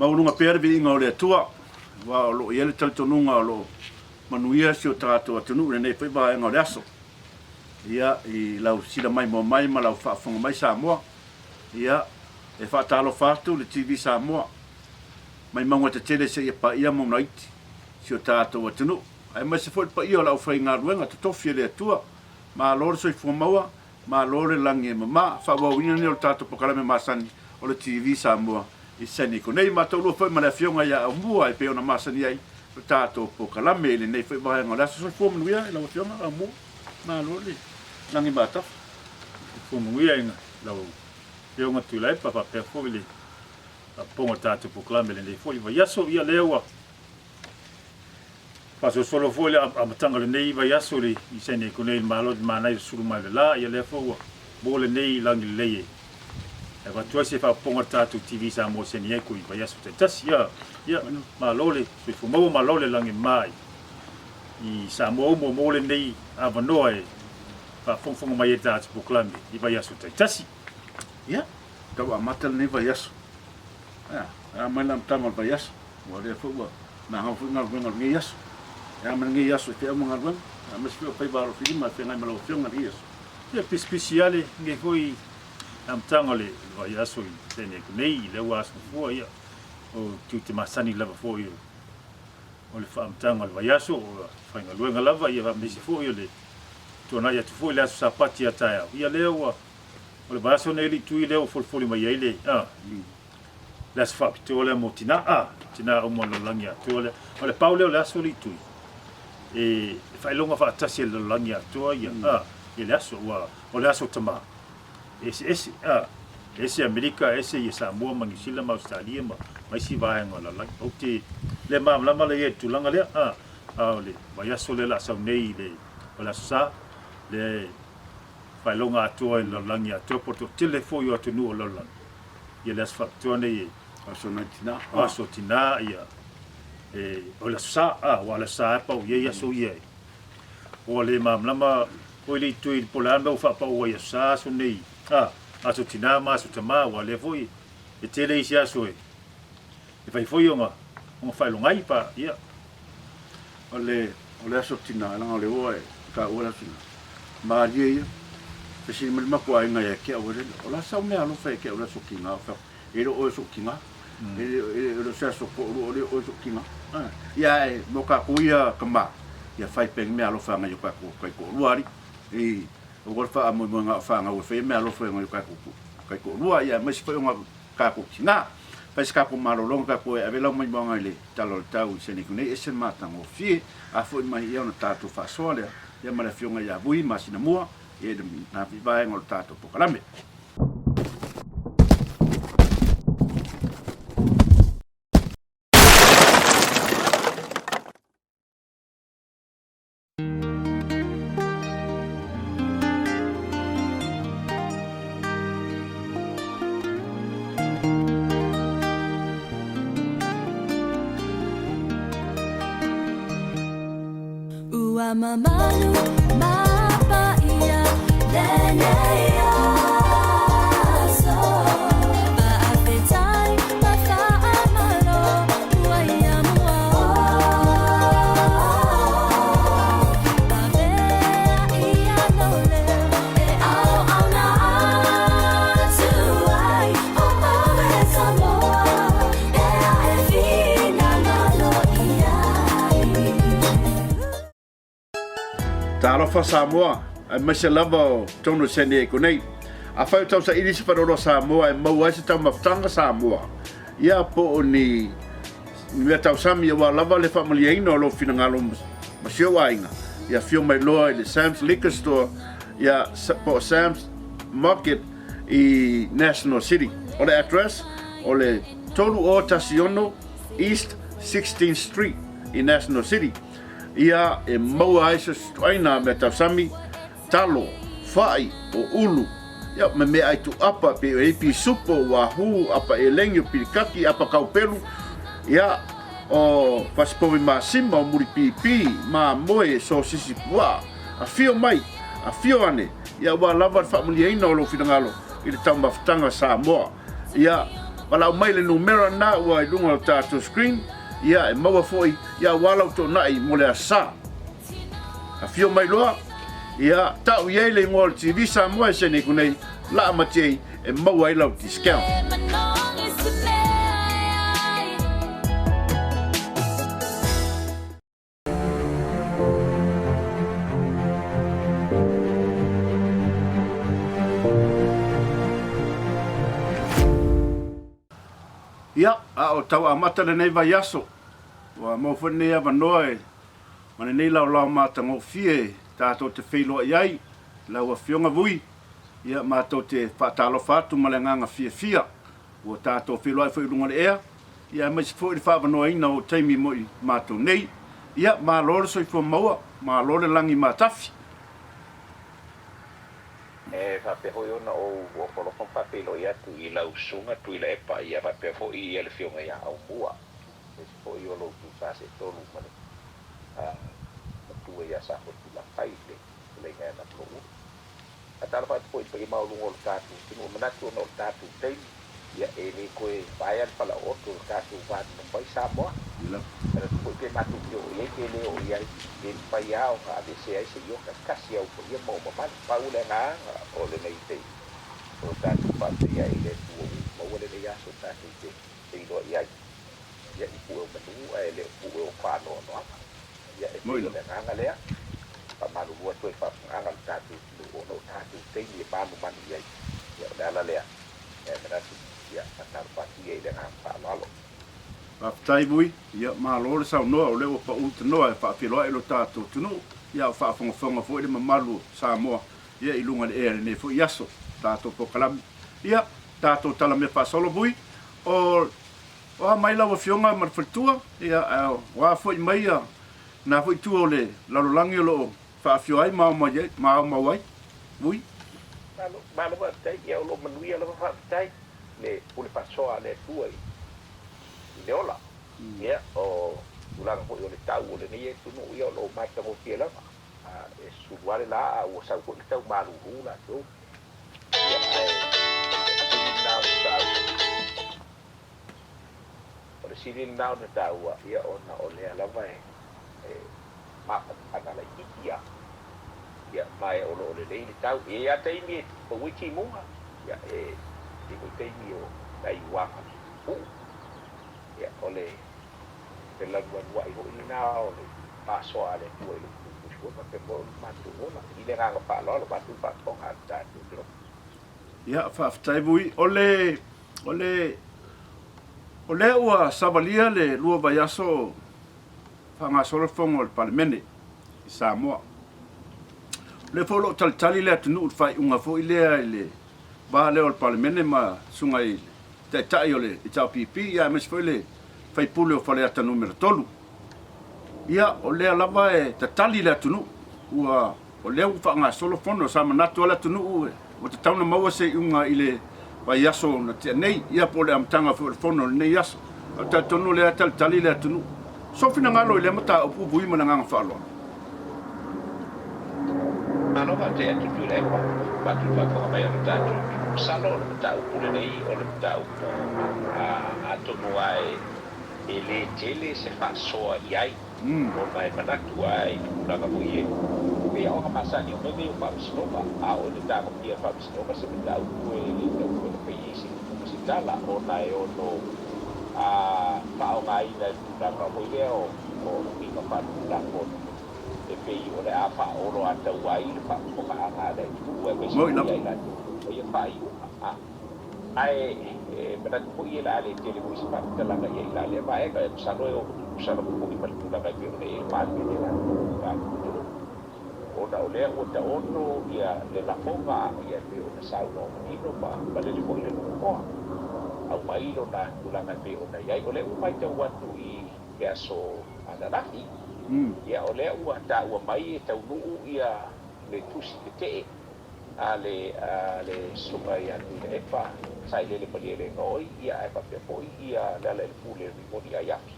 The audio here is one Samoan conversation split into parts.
Maualuga pea le viiga o le Atua, aua o lo o i ai le talitonuga o lo o manuia si o tatou atunuu i lenei foi vaega o le aso. Ia, i lau sila maimoa mai ma lau faafofoga mai Samoa, ia, e faatalofa atu le TV Samoa mai mauga tetele seia paia mauga iti si o tatou atunuu, aemaise foi le paia o le aufaigaluega totofi a le Atua. Malo le soifua maua, malo le lagi e mama. Faaauauina lenei o le tatou polokalame masani o le TV Samoa i Saini Iko nei. Matou lua foi ma le Afioga ia Aumua e pei ona masani ai le tatou polokalame i lenei foi vaega o le aso. Soifua manuia i lau Afioga Aumua, malo le lagi matafa. Soifua manuia i lau Afioga Tuilaepa faapea foi le faafofoga o le tatou polokalame i lenei foi vaiaso. Ia lea ua faasolosolo foi le amataga o lenei vaiaso i Saini Iko nei i le Malo i le manaia o sulu mai o le la. Ia lea foi ua maua lenei lagi lelei e avatu ai se faaopoopoga a le tatou TV Samoa i Saini Eko i vaiaso taitasi. Ia, ia, malo le soifua maua, malo le lagi mama i Samoa uma ua maua lenei avanoa e faafogafoga mai ai i le tatou polokalame i vaiaso taitasi. Ia, tau amata lenei vaiaso. Ia, e a mai le amataga o le vaiaso, ua lea foi ua magau foi galuega o lenei aso. E a mai lenei aso e feau ma galuega, aemaise foi o faiva alofilima e feagai ma lau Afioga i lenei aso. Ia, pisipisi lava lenei foi amataga o le vaiaso i taimi atu nei, lea ua aso fua, ia, o tiute masani lava foi o le faamataga o le vaiaso, o faigaluega lava, ia aemaise foi o le tuanai atu foi le aso Sapati a taeao, ia lea ua O le vaiaso nei le tui lea ua folifoli mai ai le a le aso faapitoa lea mo tina a tina uma o le lalolagi atoa lea. O le pau lea o le aso le tui e faailoga faatasi e le lalolagi atoa ia a ia le aso ua o le aso tama eseese a ese Amerika ese ia Samoa ma Niu Sila ma Ausetalia ma ma isi vaega o le lalolagi. Ou te le malamalama la ia i le tulaga lea a a o le vaiaso lea o le a sau nei i le o le aso Sa lea faailoga atoa i le lalolagi atoa po o le toatele foi o atunuu o le lalolagi ia le aso faapitoa nei e Aso nai tina. Aso tina ia e o le aso Sa a aua o le aso Sa e pau i ai aso ia e ua le malamalama foi le itu i po o le a le mea ua faapau ai aso Sa aso nei a aso tina ma aso tama aua o lea foi e tele isi aso e e fai foi ona ona faailoga ai pa ia. O le o le aso tina leaga o le ua e taua le aso tina malie ia fesili mai le matou aiga ia te au o le a sau mea alofa ia te au le aso tina ou fai atu e le o oe o sou tina e le o se aso toalua o le oe o sou tina ia ae mo tatou ia tama ia fai pea ni mea alofa nai o tatou taitoalua alii i aua le faamoemoega o fanau e faia mea alofa e nai o tatou taitoalua ia aemaise foi o tatou tina. Fai se tatou malologa tatou e ave lau maimoaga i le tala o le tau i Seneku nei, ese le matagofie. A foi mai ia ona tatou faasoa lea ia ma le afioga ia Vui Masinamua ia i lena foi vaega o le tatou polokalame. Ua mamalu mapaia lenei aso Faafetai ma faamalo ua ia mua Talofa Samoa, aemaise lava o totonu o San Diego nei. Afai o tausaili se faleoloa Samoa e maua ai se taumafataga Samoa, ia po o ni mea tausami aua lava le faamalieina o lou finagalo ma si ou aiga, ia afio mai loa i le Sam's Liquor Store ia po o Sam's Market i National City. O le address o le 3016 East 16th Street i National City. Ia e maua ai so o se ituaiga mea tausami talo, fa'i, o ulu, ia, ma meaai tuuapa e pei o ipi supo, wahoo, apa elegi, o pilikaki, apa kaupelu, ia, o fasipovi masima, o mulipipi, mamoe, sosisi puaa. Afio mai, afio ane, ia ua lava le faamalieina o lou finagalo i le taumafataga Samoa. Ia, Valaau mai le numera lena ua i luga o le tatou screen, ia e maua foi ia aua lau toonai mo le Aso Sa. Afio mai loa, ia tau i ai le igoa o le TV Samoa e sene iku nei, laa matiei e maua ai lau discount. Ia, a o tau amata lenei vaiaso, ua maua foi lenei avanoa e ma lenei laolao matagofie tatou te feiloai ai lau Afioga Vui, ia matou te faatalofa atu ma le agaga fiafia ua tatou feiloai foi i luga o le ea, ia aemaise foi le faaavanoaina o taimi mo i matou nei. Ia, malo le soifua maua, malo le lagi matafi. E faapea foi ona ou ofo alofa ma faafeiloai atu i lau Susuga Tuilaepa, ia faapea foi ia le Afioga ia Aumua, aemaise foi o lou tusa seetolu ma le matua ia Safotulafai i le fetalaiga ia Napuloulu. Faatalofa atu foi i le paia maualuga o le tatou atunuu. E manatu ona o le tatou taimi, ia e le toe vaea le falaooto o le tatou va nonofo ai Samoa. Manatu foi pe matou te oo i ai pe le oo i ai, e mafai lava ona aveesea ai se ioka e tasi au paia ma ou mamalu. Pau le agaga o lenei taimi, o lo tatou faafetai ai i le Atua ua maua lenei aso tatou te feiloai ai. Ia i pue o manu ae le o pue o faanoanoaga. Ia e pei o le agaga lea, faamalulu atu ai i faafofogaaga a le tatou atunuu ona o tatou taimi e manumanu i ai. Ia o le ala lea, e manatu, ia faatalofa atu ia i le agaga faaaloalo. Faafetai Vui, ia malo le saunoa, o lea ua pau tanoa e faafeiloai lo tatou atunuu, ia a o faafogafoga foi le mamalu o Samoa ia i luga o le ea i lenei foi aso, tatou polokalame. Ia, tatou talamea faasolo Vui, o O a mai lau Afioga ma le faletua, ia, ae o a foi mai ia na foi itu o le lalolagi o lo o faafio ai ma aumau ai. Vui. Malo, malo faafetai, ia o lo o manuia lava faafetai le pule faasoa a le Atua i le ola. Ia, o tulaga foi o le tau o lenei atunuu, ia o lo o matagofie lava. E sulu lava le la a ua sau foi le tau malulu latou. Ia, ae o le sili lena o le taua. O le sili lena ona taua, ia ona o lea lava e mafanafana laitiiti lava, ia ma o lo o lelei le tau. E i ai lava taimi e pau ai timuga, ia e i ai foi taimi o nai uaga pupuu. Ia o le felanuanuai foi lena o le faasoa a le Atua i lo outou soifua faapea foi o le matou ola. I le agaga faaaloalo, matou faafofoga a le tatou Atunuu. Ia, faafetai Vui. O le O le O lea ua savalia le lua vaiaso o faagasolo le Fono a le Palemene i Samoa. O lea foi o lo o talitali le atunuu i le faaiuga foi lea i le va lea o le Palemene ma Susuga i le Taitai o le HRPP ia aemaise foi le sui usufono o Faleata Nu.3. Ia, o lea lava e tatali le atunuu ua O lea ua faagasolo fono, sa manatu lava le atunuu ua tatau ona maua se iuga i le vaiaso na tea nei, ia po o le amataga foi o le fono i lenei aso. Ae ou te talitonu o lea e talitali le atunuu. Sou finagalo i lea mataupu Vui ma le agaga faaaloalo. Malo faafetai atu Tuilaepa, avatu le faafofoga mai o le tatou atunuu. Masalo o le mataupu lenei o le mataupu atonu lava e le tele se faasoa i ai. Ona e manatu lava i tulaga foi e pei aoga masani o mea nei o faamasinoga. A oo ina tagofia e faamasinoga se mataupu e le tatau foi ona fai i ai se upu ma se tala ona e ono faaaogaina i le tulaga foi lea o uiga faaletulafono e pei o le a faaoloataua ai le faafofogaaga a le atunuu aemaise foi ia i latou o lo o faia faaiuga. Ae manatu foi e le a le tele foi se faamatalaga i ai la lea vaega, e masalo e ono tutusa lava foi ma le tulaga e pei ona i ai le Palemene latou tulou, ona o lea ua taoto ia le lafoga ia e pei ona saunoa manino ma malele foi le Nofoa aumai lona tulaga e pei ona i ai. O lea ua matau atu i le aso ananafi, ia o lea ua taua mai e taunuu ia le tusi tetee a le a le Susuga ia Tuilaepa Sailele Malielegaoi, ia ae faapea foi ia Lealailepule Rimoni Aiafi.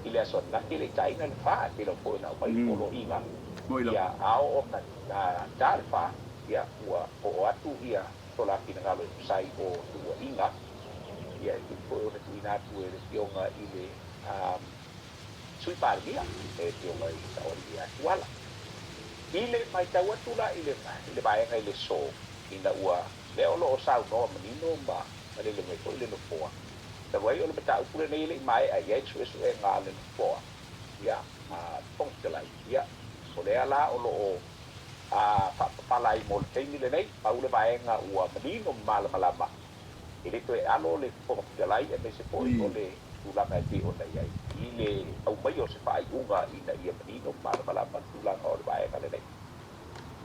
I le aso ananafi e le i taina le fa, e pei lava foi ona aumai le poloaiga, ia a oo ona ta le fa, ia ua oo atu ia so la finagalo e tusa ai o tuuaiga. Ia, e pei foi ona tuuina atu e le Afioga i le Sui Palemia, le Afioga i le Saoalii ia Tuala. I le matau atu la i le vaega i le aso, ina ua, lea o lo o saunoa manino ma malele mai foi le Nofoa, talu ai o le mataupu lenei e le i maea i ai le suesuega a le Nofoa, ia, a le Fofoga Fetalai, ia, o lea la o lo o faapapala ai mo le taimi lenei, pau le vaega ua manino ma malamalama, e le toe alo le Fofoga Fetalai aemaise foi o le tulaga e pei ona i ai i le aumaia o se faaiuga ina ia manino ma malamalama le tulaga o le vaega lenei.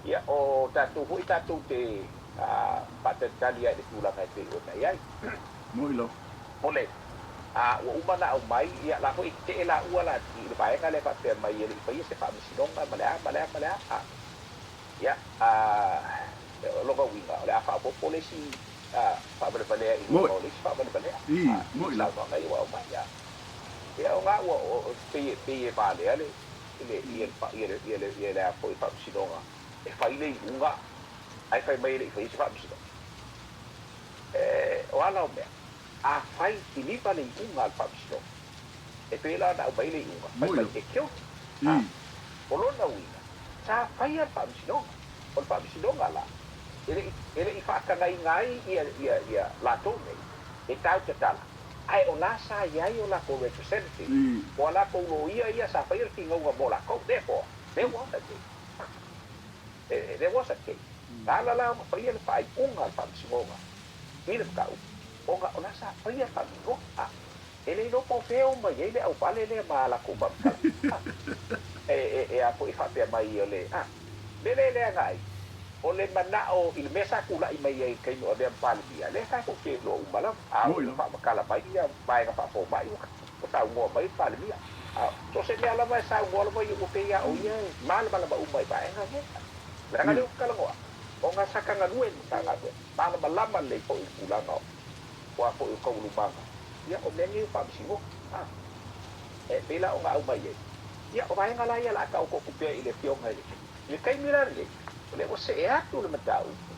Ia, o tatou foi tatou te faatalitali lava i le tulaga e pei ona i ai. Moi lava. O le, a ua uma ona aumai, ia, la foi e tetee laua la i le vaega lea faapea mai e le i faia se faamasinoga ma le a ma le a ma le a. A, ia, a, o lona uiga, o le a faaopoopo le isi faavalevalea i luga o le isi faavalevalea. A, i saunoaga ia ua aumai. A, ia, o na ua, o, pei e, pei e valea le, le, ia le, ia le, ia le a foi faamasinoga e fai le iuga, ae fai mai e le i faia se faamasinoga. O a la o mea, afai kiliva le iuga a le Faamasinoga, e pei la ona aumai le iuga, fai mai e guilty. A, o lona uiga, sa faia le Faamasinoga. O le Faamasinoga la, e le i, e le i faatagaina ai ia, ia, ia latou nei e tau tatala, ae o la sa i ai o latou representative, o a latou loia ia sa faia le finauga mo latou. Therefore, there was a case. There was a case. Na ala la ona faia le faaiuga a le Faamasinoga i le mataupu, ona o la sa faia le faamasinoga. A, e le iloa po o fea o mai ai le auvale lea ma a latou faamatalaga. A, e, e, e a foi faapea mai o le, a, mea lea e leaga ai, o le manao i le mea sa tulai mai ai i le taimi o avea ma Palemia, lea tatou te iloa uma lava, a ua faamatala mai ia vaega faafomai ua saunoa mai le Palemia. A, so o se mea lava e saunoa lava ia ua pei lava o ia e malamalama uma i vaega nei. Leaga lea ou te talanoa, ona sa ta galue i le Matagaluega, malamalama lelei foi i le tulaga o a foi o taualumaga, ia o mea nei o faamasinoga, a. E pei la ona aumai ai, ia o vaega la ia o le a taoto atu pea i le Afioga i le, i le taimi la lenei, o lea ua see atu le mataupu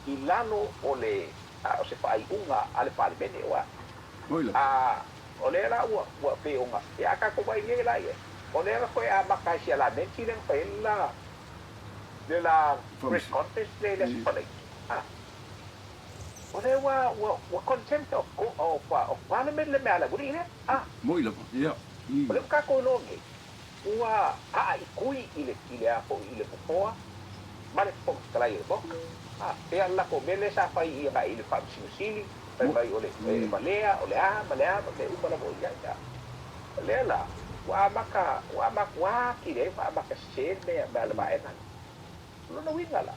i lalo o le, a o se faaiuga a le Palemene, aua, a, o lea la ua, ua pei ona, ia a tatou vaai nei la i ai, o lea na toe amata ai si Alamenti lea na fai ai le la, le la press conference lea i le Aso Faraile, a, o lea ua, ua, ua contempt of, of, of Parliament le mea a le aualii lea, a. Moi lava, ia, i. O lea ua tatou iloa nei, ua aaitui i le, i le a foi, i le Nofoa ma le Fofoga Fetalai o le Maota, a, pei lava o le latou mea lea sa fai i agai i le Faamasino Sili, fai mai o le, e valea, o le a ma le a ma mea uma lava o i ai, a. O lea la, ua amata, ua amata, ua atili ai ona amata sese le mea, mea a le vaega lea. O lona uiga la,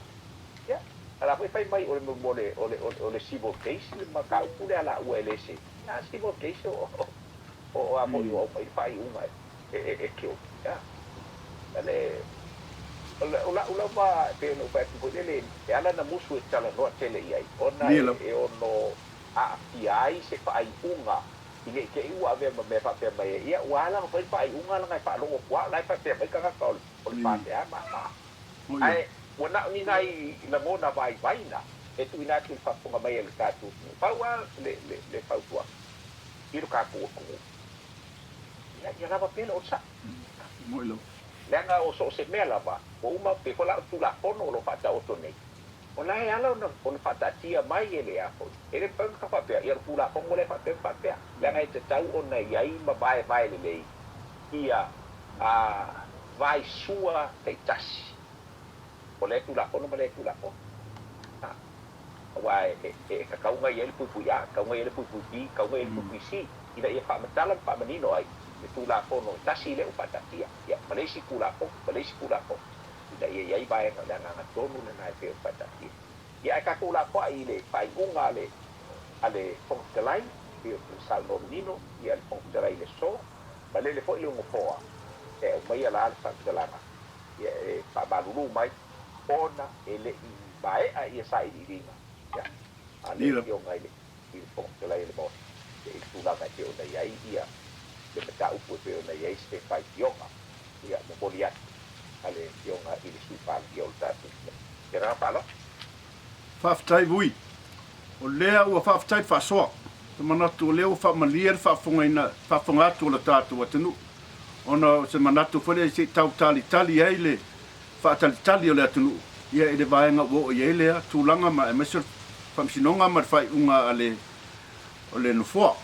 ia, a la foi fai mai o le, o le, o le, o le civil case le mataupu lea la ua e le se, a civil case o, o, o a foi ua aumai le faaiuga e, e, e guilty, ia. O le, o le, o la'u lava, e pei ona ou fai atu foi lele, e ala ona musu e talanoa tele i ai, ona e, e ono aafia ai se faaiuga I ne i te i ua avea ma mea faapea mai ai, ia, ua ala ona fai le faaiuga leaga e faalogo atu lava o la e faapea mai tagata o le, o le Pākehā ma, ma. Ae ua na o ni nai lagona vaivai na e tuuina atu i le faafofoga mai a le tatou atunuu. Pau lava le, le, le fautuaga i lo tatou atunuu, ia, ia lava pea le onosai. Leaga o so o se mea lava, ua uma, pei foi la o le Tulafono o lo o faataoto nei, O la e ala ona ona faataatia mai e le a foi. E le mafai ona ka faapea, ia o le Tulafono lea e faapea ma faapea, leaga e tatau ona i ai ma vaevae lelei ia a vaisua taitasi o lea Tulafono ma lea Tulafono. A, aua e e tatau ona i ai le puipui A, tatau ona i ai le puipui B, tatau ona i ai le puipui C, ina ia faamatala ma faamanino ai le Tulafono e tasi lea ua faataatia, ia, ma le isi Tulafono, ma le isi Tulafono. ina ia i ai vaega o le agaga tonu lena e pei ona faataatia. Ia ae tatou lafoai i le faaiuga a le a le Fofoga Fetalai, pei ona saunoa manino ia le Fofoga Fetalai i le aso, malele foi le Nofoa e aumaia la le faamatalaga ia e faamalulu mai ona e le i maea ia sailiiliga ia a le Afioga i le i le Fofoga Fetalai o le Maota i le tulaga e pei ona i ai ia le mataupu e pei ona i ai se faitioga ia momoli atu a le Afioga i le Sui Palemia o le tatou atunuu. Le agaga faaaloalo. Faafetai Vui. O lea ua faafetai le faasoa. Te manatu o lea ua faamalie le faafofogaina, faafofoga atu o le tatou atunuu, ona o se manatu foi lea se i tau talitali ai le faatalitali o le atunuu ia i le vaega ua oo i ai lea tulaga ma aemaise o le Faamasinoga ma le faaiuga a le o le Nofoa.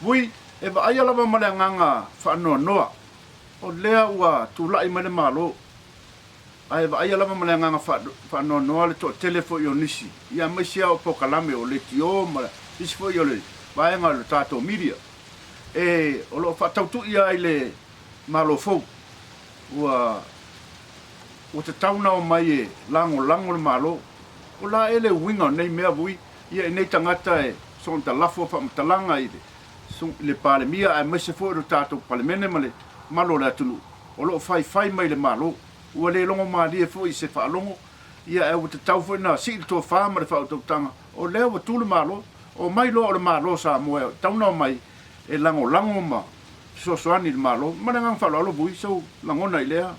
Vui, e vaaia lava ma le agaga faanoanoa, o lea ua tulai mai le Malo, ae vaaia lava ma le agaga faanoanoa le toatele foi o nisi, ia aemaise lava o polokalame o leitio ma nisi foi o le vaega o le tatou media e o lo o faatautui lava i le Malo fou ua ua tatau ona omai e lagolago le Malo. O la ea le uiga o nei mea vui ia i nei tagata e soona talafo faamatalaga i le Palemia aemaise foi o le tatou Palemene ma le mamalu o le atunuu o lo o faifai mai i le Malo. Ua le logomalie foi i se faalogo, ia ae ua tatau foi ona sii le tofa ma le faautautaga, o lea ua tu le Malo, omai loa o le Malo o Samoa e tatau ona omai e lagolago ma fesoasoani i le Malo. Ma le agaga faaaloalo Vui, sou lagona i lea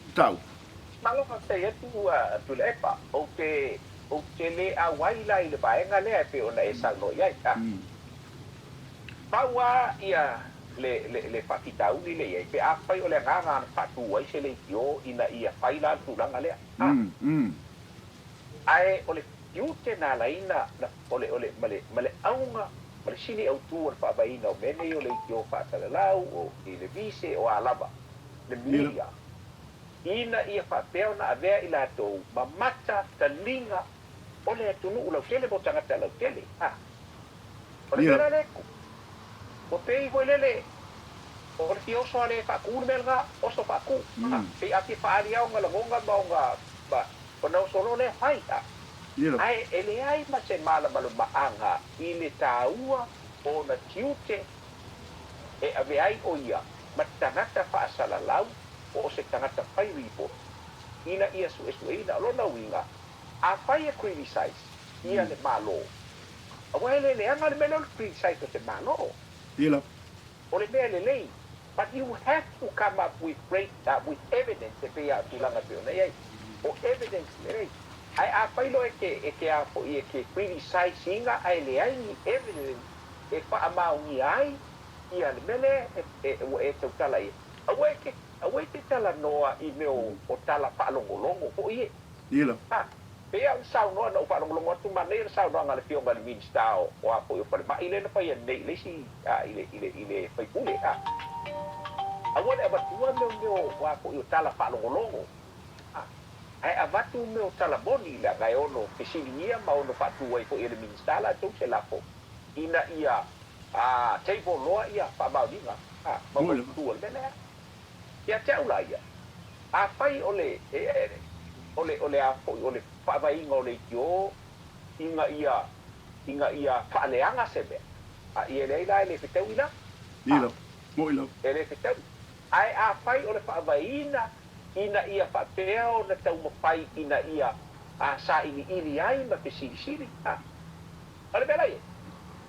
mataupu. Malo faafetai atu a Tuilaepa, ou te ou te le auai la i le vaega lea e pei ona e saunoa i ai. Pau lava ia le le le faafitauli lea i ai, pe afai o le agaga na faatu ai se leitio ina ia fai la le tulaga lea. A. Ae o le tiute na ala ai na na o le o le ma le ma le auga ma le sili autu o le faavaeina o mea nei o leitio faasalalau, o televise, o a lava, le media, ina ia faapea ona avea i latou ma mata taliga o le atunuu lautele mo tagata lautele. A. O le mea la lea, ua pei foi lele o le fia oso a le faatu le mea lena, oso faatu. A, pei a fia faaali lava ona lagona ma ona, ma ona oso loa lea fai. A, ae e leai ma se malamalamaaga i le taua o ona tiute e ave ai o ia ma tagata faasalalau po o se tagata fai report ina ia suesueina. O lona uiga, afai e criticize ia le Malo, Aua e le leaga le mea lea o le criticize o se Malo. Ia. O le mea lelei, but you have to come up with great, with evidence e pei a o tulaga e pei ona i ai. O evidence lelei. Ae afai loa e te, e te a foi e te criticize ina ae leai ni evidence e faamaonia ai ia le mea lea e, e, ua e tautala i ai. Aua e te, aua e te talanoa i mea o, o tala faalogologo foi e. Ia. A, pei lava ona saunoa, na ou faalogologo atu, manaia le saunoaga a le Afioga i le Minisita o, o a foi o Falemai lea na faia nei i le isi, a, i le, i le, i le sui usufono, a. Aua le avatua mea o, mea o, o a foi o tala faalogologo, a, ae avatu mea o tala moni, leaga e ono fesiligia ma ono faatu ai foi e le Minisita latou se lafo ina ia, a, table loa ia faamaoniga, a, ma mautu o le mea lea. Ia te au la ia, afai o le, o le, o le a foi, o le faavaeina o leitio ina ia, ina ia faaleaga se mea, a ia e leai la e le fetaui la. A, Moʻi lava. E le fetaui. Ae afai o le faavaeina ina ia faapea ona taumafai ina ia a sailiili ai ma fesilisili, a. O le mea la ia,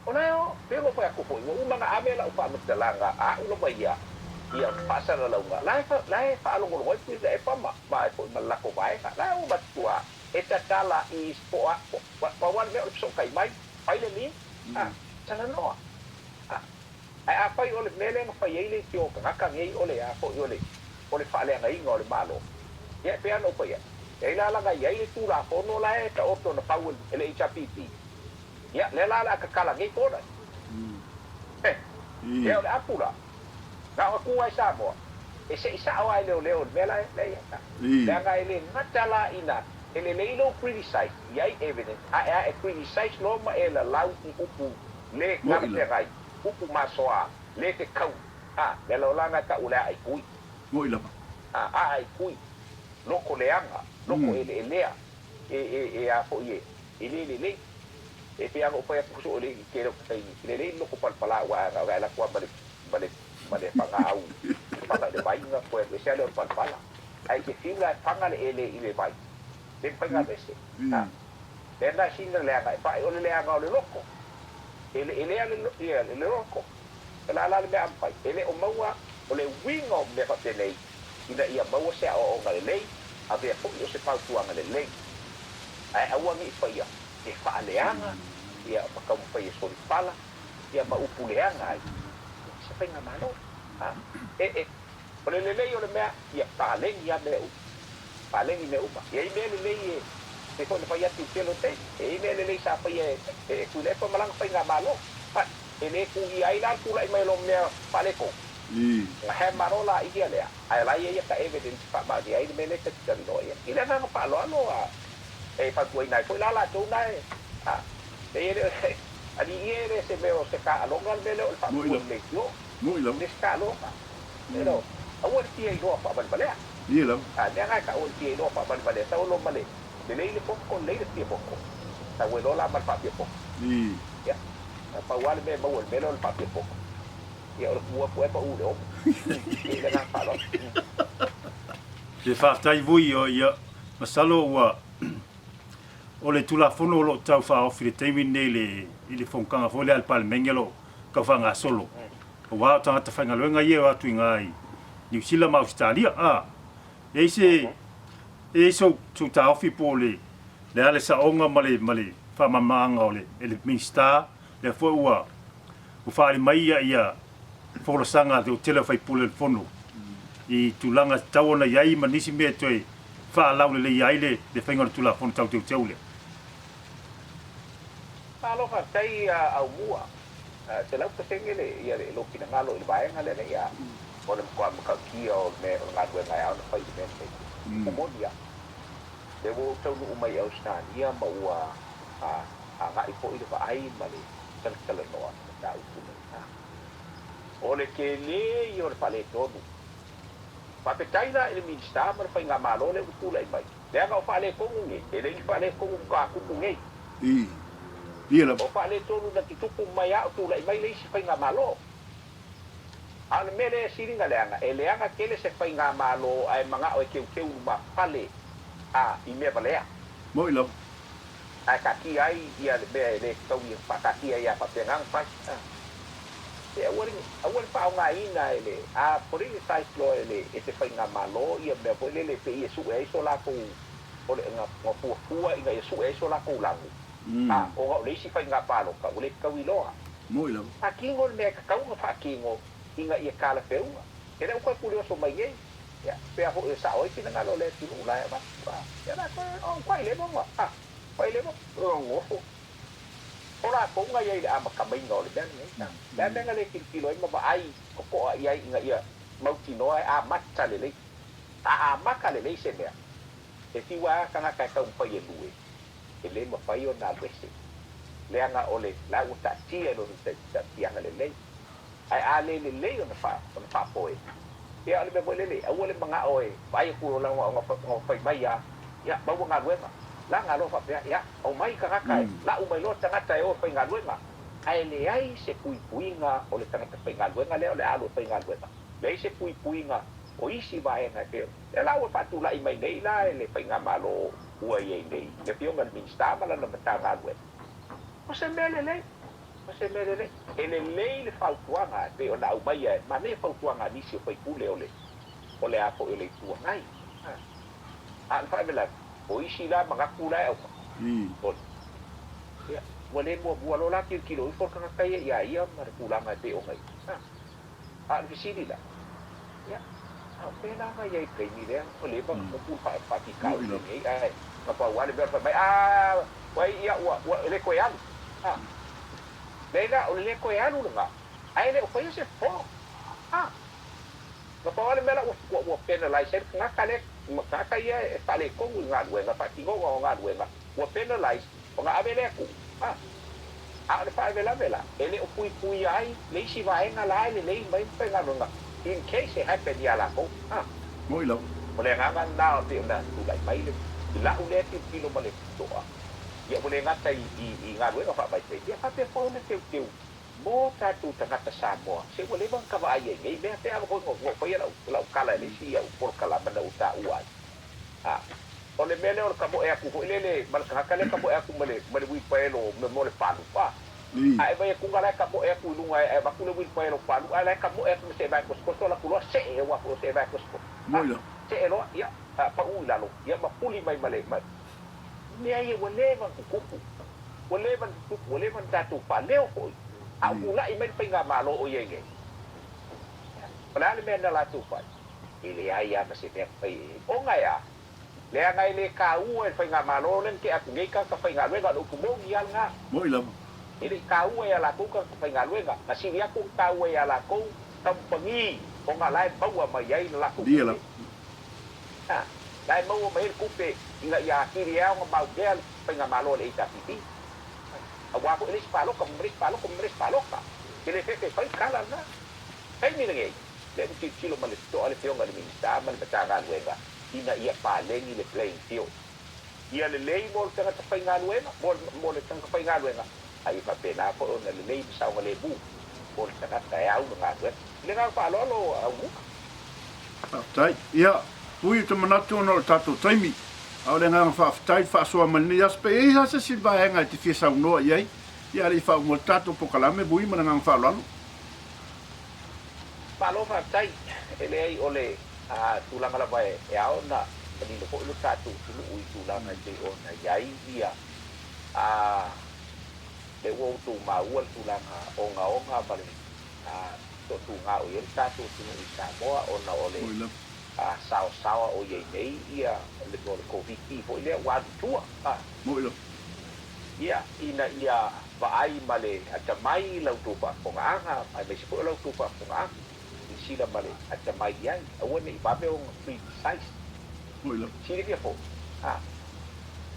o la e o, pei ona ou fai atu foi, ua uma ona ave lau faamatalaga a au lava ia, ia faasalalauga, la e, la e faalogologo ai Tuilaepa ma, ma e foi ma le latou vaega, la e ua matua e tatala i po o a, po, pau lava le mea o le fesootai mai, fai le link, a, talanoa. A, ae afai o le mea lea na fai ai le iti o tagata nei o le a foi o le, o le faaleagaina o le Malo, ia e pei lava ona ou fai atu, e ai la laga i ai le Tulafono la e taoto na fau e le HRPP, ia lea la o le a tatala nei borders. Eh, ia o le apu la, na ona tu lava i Samoa, e se i sao lava e leoleo i le mea la e i ai. Leaga e le gata la ina e lelei lou criticize, i ai evidence, ae a e criticize loa ma e lalau i upu le talafeagai, upu masoa, le fekau, a, le alaolaga e tau o le aai kui. Moi lava. A, aai kui, loko leaga, loko eleelea, e, e, e a foi e, e le lelei. E pei lava ona ou fai atu soo le i tele o taimi, e lelei le loko palapala aua a alu atu lava ma le, ma le, ma le fagaau e faga i le vai ona toe alu ese lava lea o le palapala. Ae e te fiu la e faga le ele i le vai, le mafai ona alu ese. A, lea na sina leaga e faai o le leaga o le loko, eleelea le, ia, le loko. O le a la le mea a mafai? E le o maua, o le uiga o mea faapenei, ina ia maua se aoaoga lelei, avea foi o se fautuaga lelei. Ae aua ne i faia e faaleaga ia, ma taumafai e solipala, ia, ma upu leaga ai se faigamalo. A, e, e, o le lelei o le mea, ia paleni lava mea uma, paleni mea uma. E i ai mea lelei e, pei foi ona fai atu i le tele o taimi, e i ai mea lelei sa faia e, e Tuilaepa ma lana faigamalo, but e le tuuia ai la le tulai mai o lona mea faaletonu. Na hammer loa la ia lea, ae o la e i ai ata evidence e faamaonia ai le mea lea ta te talanoa i ai. I le agaga faaaloalo a, e fautuaina ai foi la latou na e, a, e le o, alii e le se mea o se taaloga le mea lea o le faatupu i le leitio. E le se taaloga. Elo, aua le fia iloa faavalevalea. A, mea na e taua le fia iloa faavalevalea, sau loa ma le lelei le poto, lelei le fia poto. Sau ai loa la ma le faafia poto. Ia, na pau lava le mea e maua i le mea lea o le faafia poto. Ia, o le tu atu ea pau i le omo. Ia, i le agaga faaaloalo. Ia faafetai vui ia masalo ua o le Tulafono o lo o tau faaofi i le taimi lenei i le i le fonotaga foi lea a le Palemene o lo o tau faagasolo aua o tagata faigaluega ia e o atu i ina i Niu Sila ma Ausetalia a e i ai se e i ai sou sou taofi po o le le a le saoga ma le ma le faamalamalamaga o le e le Minisita lea foi ua ua faaali mai ia ia folasaga a le tele o faipule o le Fono i tulaga e tatau ona i ai ma nisi mea e toe faalauleleia ai le le faiga o le Tulafono Tau Teuteu lea. Malo faafetai a Aumua. 100% le ia le lou finagalo i le vaega lea nei a o le matua matautia o le mea o le galuega e ao ona fai i le mea lenei. Ua moni a. Lea ua ou taunuu mai i Ausetalia ma ua agai foi le vaai ma le talatalanoa i le mataupu lenei. O le tele ia o le faaletonu. Faafetai la i le Minisita ma le Faigamalo lea ua tulai mai, leaga o faaletonu nei, e leai ni faaletonu faatoa tupu nei. O faaletonu na tutupu mai a o tulai mai le isi Faigamalo. A o le mea lea e siliga leaga, e leaga tele se Faigamalo ae manao e teuteu lumafale a i mea valea. Moi lava. Ae taatia ai ia le mea e le fetaui e faataatia ai a faapena ona fai. E aua le aua le faaaogaina e le a politicize loa e le e se faigamalo ia mea foi lele pei e sue ai so latou o le na na fuafua ina ia sue ai so latou lanu a ona o le isi faiga palota ua le fetaui loa. Moi lava. Faatino le mea e tatau ona faatino ina ia talafeuga. E le o toe pule oso mai nei. Ia, pea foi e sao ai finagalo o le atunuu la e avatu. A, ia la toe, o, ua leva ona, a, ua leva ona nofo. O latou na i ai i le amatamaiga o le mea lenei. A, le a mea na le tilotilo ai ma vaai totoa i ai ina ia mautinoa e amata lelei. A amata lelei se mea, e fiu lava tagata e taumafai e lue, e le mafai ona alu ese, leaga o le la ua taatia i lona taatiaga lelei. Ae a le lelei ona ona faafoe, ia o le mea foi lele, aua le manao e vaai atu o ona fai mai a, ia maua galuega. Laga loa faapea, ia aumai tagata e lau mai loa tagata e o e faigaluega, ae leai se puipuiga o le tagata faigaluega lea o le a alu e faigaluega, leai se puipuiga o isi vaega e pei ona. Lea la ua faatulai mai nei la e le Faigamalo ua i ai nei, le Afioga i le Minisita ma lana Matagaluega, o se mea lelei. O se mea lelei. E lelei le fautuaga e pei ona aumaia e manaia fautuaga a nisi o faipule o le o le a foi o le Itu Agai. A o le faalavelave, o isi la manatu la e aumai, o le, ia, ua le muamua loa la tilotilo ifo le tagata ia iā ia ma le tulaga e pei ona i ai. A o le fesili la, ia, a o fea la na i ai i le taimi lea ua leva ona tupu le faafitauli lenei, ae na pau lava le mea o le fai mai, a, ua ia, ua, ua le toe alu. A, leai la, o le le toe alu lena, ae le o faia se fofo. A, na pau lava le mea la ua, ua, ua penalize ai le tagata lea, tagata ia e faaletonu i galuega, faatinoga o galuega, ua penalize ona ave lea tuu. A, a o le faalavelave la, e le o puipuia ai le isi vaega la e lelei mai ma faigaluega in case e happen ia latou. A, Moi lava. O le agaga lena e pei ona tulai mai le, i lau lea tilotilo ma le totoa. Ia ua le gata i galuega faavaitaimi, ae faapea foi ona teuteu mo tatou tagata Samoa. Se ua leva ona ta vaai ai nei mea, pe a foi na ou faia lau tala i le isi au polokalama na ou taua ai. A o le mea lea o le tamoe atu foi lele ma le tagata lea e tamoe atu ma le ma le uilipaelo mo le palu, a a e vaai atu la e tamoe atu i luga e avatu le uilipaelo palu, ae la e tamoe atu ma se vae kosokoso alu atu loa see aua foi o se vae kosokoso. A see loa, ia, pau i lalo, ia ma puli mai ma le mea ia ua leva ona tutupu. Ua leva ona tutupu, ua leva ona tatou faaleo foi, a o tulai mai le faigamalo o i ai nei. O le a le mea na latou fai? E leai lava ma se mea na fai i ai. Ona e a? Leaga e le taua e le faigamalo lea na tea atu nei tagata faigaluega, o le upu moni lava lena. Moni lava. E le i taua ia latou tagata faigaluega, na sili atu ona taua ia latou kamupani ona la e maua mai ai le latou tupe. A, la e maua mai ai le tupe ina ia atili ai ona maumea le faigamalo a le HRPP. Aua foi le isi palota ma le isi palota ma le isi palota. E le fefe e fai le tala lena. Taimi lenei, lea ua tilotilo ma le totoa le Afioga i le Minisita ma le Matagaluega ina ia paleni le playing field. Ia lelei mo le tagata faigaluega, mo le tagata faigaluega, a ia faapena foi ona lelei ma saogalemu mo le tagata e au le galuega. I le agaga faaaloalo, Aumuga. Faafetai. Ia, ui ou te manatu ona o le tatou taimi, a o le agaga faafetai i le faasoa mai lenei aso. Pe i ai lava se isi vaega e te fia saunoa i ai, ia a le i faauma le tatou polokalame, Vui ma le agaga faaaloalo. Malo faafetai. E leai o le tulaga lava e ao ona manino foi lo tatou atunuu i tulaga e pei ona i ai ia lea ua outou maua le tulaga ogaoga ma le toatuga o i ai le tatou atunuu i Samoa ona o le saosaoa o i ai nei ia le mea o le Koviti foi lea ua alu i tua. Ia, ina ia vaai ma le atamai i la outou faafofogaaga, aemaise foi o la outou faafofogaaga, silasila ma le atamai i ai, aua ne i vave ona criticize. Silafia foi, a,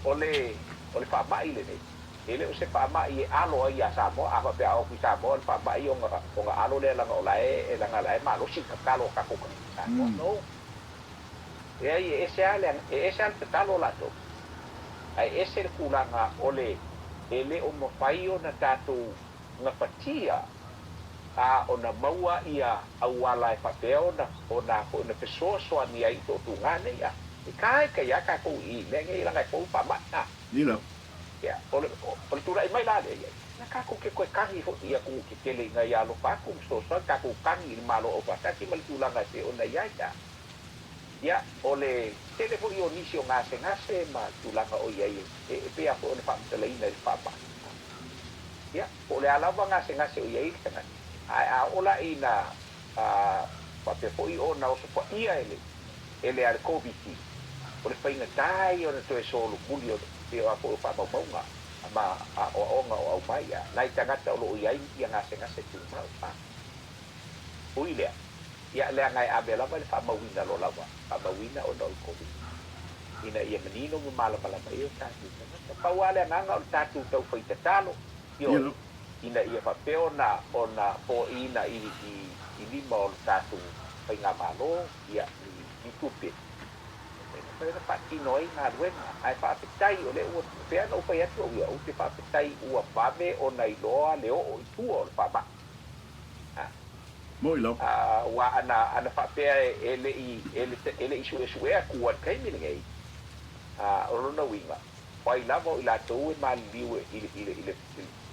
o le, o le faamai lenei, e le o se faamai e alo ai ia Samoa. A faapea a o atu i Samoa le faamai ona, ona alo lea leaga o la e, leaga o la e malosi le tatalo a tatou tagata Samoa. No. Leai, e ese lava le, e ese lava le tatalo latou. Ae ese le tulaga o le e le o mafai ona tatou gapatia a ona maua ia auala e faapea ona ona ona fesoasoani ai i toatuga nei a e taitai a tatou i mea nei leaga e fou faamai a ia o le o le tulai mai la lea ia na tatou te toe tagi foi i atunuu tetele ina ia alofa atu ma fesoasoani tatou tagi i le Malo Aufaatasi ma le tulaga e pei ona i ai a Ia, o le tele foi o nisi o gasegase ma tulaga o i ai e pei lava foi ona faamatalaina i le faamai. Ia, po o le a lava gasegase o i ai le tagata, ae a oo la ina faapea foi ona osofaia e le e le a le Koviti, o le faigata ia ona toe solomuli o pei lava foi o faamaumauga ma aoaoga o aumai a nai tagata o lo o i ai ia gasegase tumau. Ui lea, Ia, leaga e ave lava le faamauina lo lava faamauina ona o le Koviti, ina ia manino ma malamalama ai o tatou tagata. Pau lava le agaga o le tatou taufai tatalo, ioe, ina ia faapea ona ona foaiina i i i lima o le tatou faigamalo, ia, ni ni tupe e mafai ona faatino ai galuega. Ae faafetai o lea ua, pei lava ona ou fai atu au ia, ou te faafetai ua vave ona iloa le oo i tua o le faamai. Moni lava. Aua ana, ana faapea e le i, e le, e le i suesuea tua i le taimi lenei, o lona uiga, o ai lava o i latou e maliliu i le, i le, i le,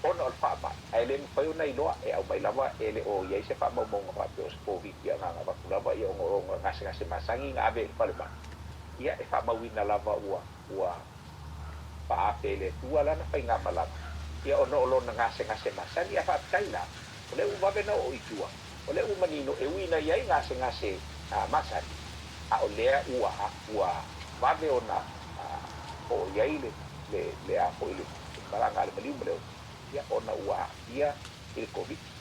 ona o le faamai, ae le mafai ona iloa, e aumai lava e le o i ai se faamaumauga faapea o se Koviti agaga avatu lava ia ona o gasegase masani na ave i le falemai, ia e faamauina lava ua, ua faaafe e le Atua lana faigamalaga, ia ona o lona gasegase masani. Ae faafetai la, o lea ua vave ona oo i tua, o lea ua manino e ui ina i ai gasegase masani, a o lea ua ua vave ona oo i ai le le le a foi le malaga a le maliu ma le oti, ia ona ua aafia i le Koviti.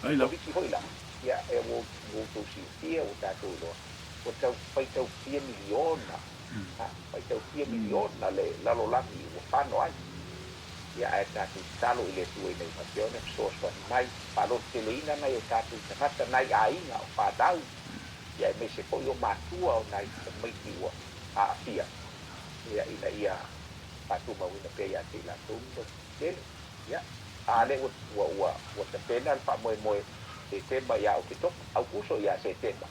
O le Koviti foi la, ia e ua outou silafia, ua tatou iloa, ua tau faitau fia miliona A faitau fia miliona le lalolagi ua fano ai. Ia ae tatou tatalo i le Atua ina ia faapea ona fesoasoani mai, faalototeleina nai o tatou tagata, nai aiga o fanau, ia aemaise foi o matua o nai tamaiti ua aafia, ia ina ia faatumauina pea ia te i latou le lototele. Ia, a lea ua, ua, ua, ua tapena le faamoemoe Setema ia Oketopa, Aukuso ia Setema.